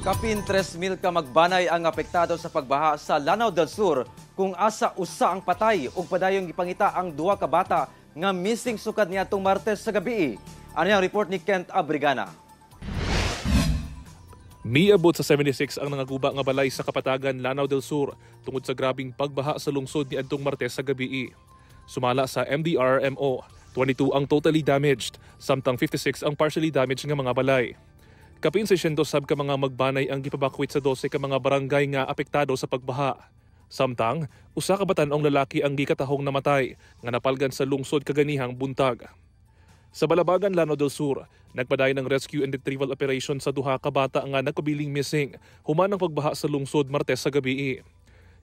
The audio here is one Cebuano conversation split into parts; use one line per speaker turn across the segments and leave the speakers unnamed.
Kapin 3,000 ka magbanay ang apektado sa pagbaha sa Lanao del Sur, kung asa usa ang patay ug padayong gipangita ang duha ka bata nga missing sukad niadtong Martes sa gabi. Ano ang report ni Kent Abrigana?
Miabot sa 76 ang nangaguba nga balay sa Kapatagan, Lanao del Sur tungod sa grabing pagbaha sa lungsod niadtong Martes sa gabi. Sumala sa MDRMO, 22 ang totally damaged, samtang 56 ang partially damaged nga mga balay. Kapin 600 sab ka mga magbanay ang gipabakwit sa 12 ka mga barangay nga apektado sa pagbaha. Samtang, usa ka batan-ong lalaki ang gikatahong namatay nga napalgan sa lungsod kaganihang buntag. Sa Balabagan, Lanao del Sur, nagpadayon ng rescue and retrieval operation sa duha ka bata nga nagpabiling missing human ang pagbaha sa lungsod Martes sa gabi.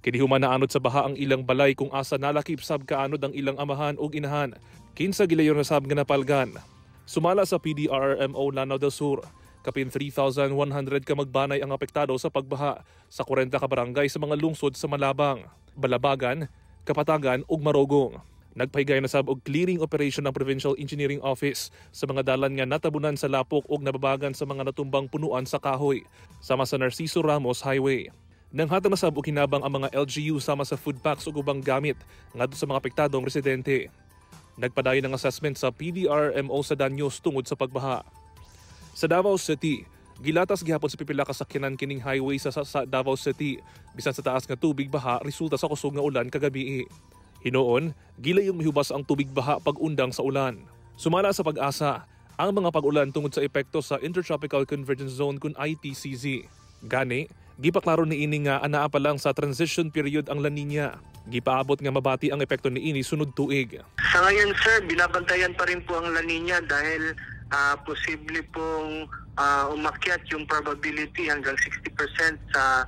Kini human naanod sa baha ang ilang balay, kung asa nalakip sab kaanod ang ilang amahan ug inahan, kinsa gilayon na sab nga napalgan. Sumala sa PDRRMO Lanao del Sur, kapin 3,100 ka magbanay ang apektado sa pagbaha sa 40 ka barangay sa mga lungsod sa Malabang, Balabagan, Kapatagan ug Marogong. Nagpahigayon na sab og clearing operation ng Provincial Engineering Office sa mga dalan nga natabunan sa lapok ug nababagan sa mga natumbang punuan sa kahoy, sama sa Narciso Ramos Highway. Nanghatag na sab og hinabang ang mga LGU sama sa food packs ug ubang gamit ngadto sa mga apektadong residente. Nagpadayon ang assessment sa PDRMO sa danyos tungod sa pagbaha. Sa Davao City, gilatas gihapon sa pipila ka sakyanan kining highway sa Davao City bisan sa taas nga tubig baha resulta sa kusog nga ulan kagabi. Hinuon, gilayong mihubas ang tubig baha pag-undang sa ulan. Sumala sa PAGASA, ang mga pag-ulan tungod sa epekto sa Intertropical Convergence Zone kun ITCZ. Gani, gipaklaro niini nga anaa pa lang sa transition period ang La Nina. Gipaabot nga mabati ang epekto niini sunod tuig.
Sa ngayon, sir, binabantayan pa rin po ang La Nina dahil posible pong umakyat yung probability hanggang 60% sa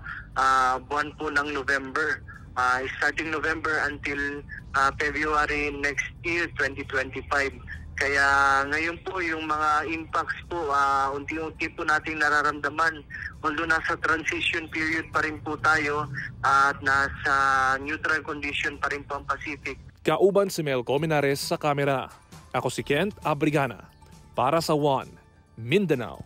buwan po ng November. Starting November until February next year, 2025. Kaya ngayon po yung mga impacts po, unti-unti po nating nararamdaman. Although nasa transition period pa rin po tayo at nasa neutral condition pa rin po ang Pacific.
Kauban si Mel Colmenares sa kamera. Ako si Kent Abrigana. Para sa One, Mindanao.